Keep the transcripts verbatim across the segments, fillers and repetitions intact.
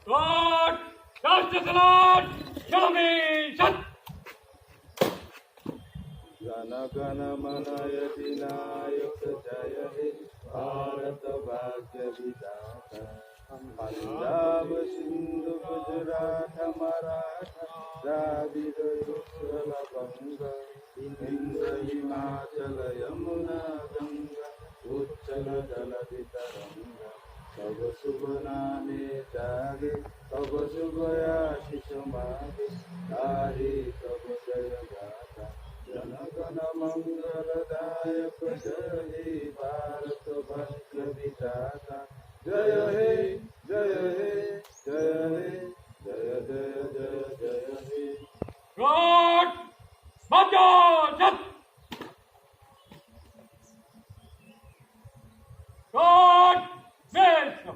Lord, Justice Lord, show me shut. Jana गण मन अधिनायक जय हे भारत भाग्य विधाता। पंजाब सिंधु गुजरात मराठा द्राविड़ उत्कल बंग। इन्द्र हिमाचल यमुना गंगा उच्छल जलधि तरंग। तव शुभ नामे जागे तव शुभ आशीष मागे। गाहे तव जय गाथा जन गण मंगल दायक। जय हे भारत भाग्य विधाता। जय हे जय हे जय हे जय जय जय जय हे। Lord, Bhagat! God bless you.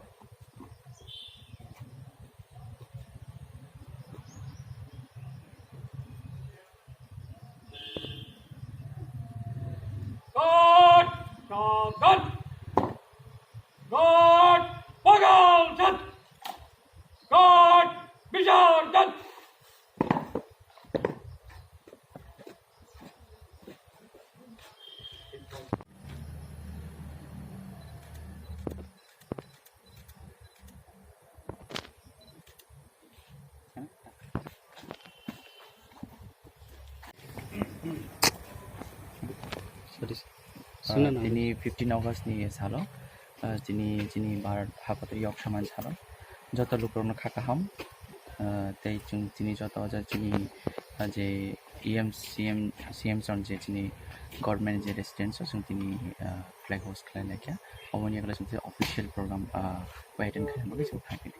God, God, God. God, Bhagat! God, Bhagat! Sorry, sir. Ah, suna na. Tini fifteen August ni salo, ah, tini, tini Bharat hakotor yok saman salo. Joto lukurokno kha kaham, ah, tei chwng tini joto ja chini, ah, je E M, C M, C M son je chini government je residence o chwng tini, ah, flag hoist khlai laikha. Oboni yagra chwng tini official program, ah, attend khlai bagwi chwng thangkhe.